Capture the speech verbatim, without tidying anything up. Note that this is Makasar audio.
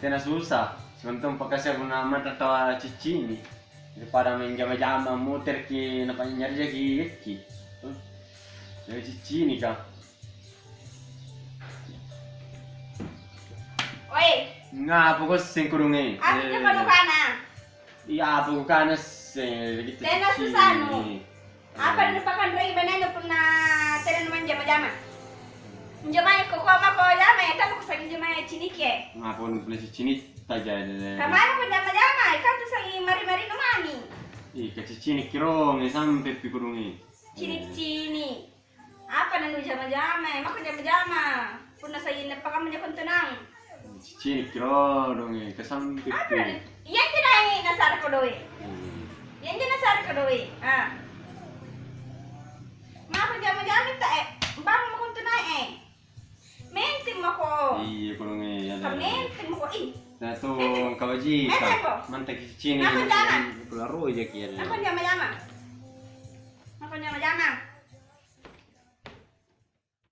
Tena susah, sikontu pakkasia punna mata tawa ciccini. Daripada main jama-jama, moterki, napanynyariaki, yekki. Jadi ciccini ka. Oi. Ngapa kau sing kurungi? Apa Eh. Coba nukana? Iya, apa kukana seng, gitu. Tena susahnu. Apa nupakanrei bainenu punna tena numajama-jama? Injo mae kukua mako jama, eh, tamo kusa'ring injo mae ciniki, eh. Ngapa punna sicini taja, eh. Kamma ko jama-jama, ikau tusa'ring mari-marinu mami. Ih, kaciccini kirong, eh, sampe pikurungi. Cini-cini. Apa nanu jama-jama, eh, mako jama-jama. Punna sa'rinna pakamma jako tenang. Cini kirong, eh, kasampe. Apa pi- nanu? Iya, anjo nae nasareko doe. Hmm. Iya, anjo nasareko doe. Ah. Mako jama-jama ta, eh, bangung mako tenang, eh. Menteng mako. Iya, kurungi, ada. Ka menteng mako, ih. Nah, tuh, menteng. Kawaji, menteng, kok. Mantap cini. Apa jama? Pularoi jaki ya. Apa jama-jama? Apa jama-jama?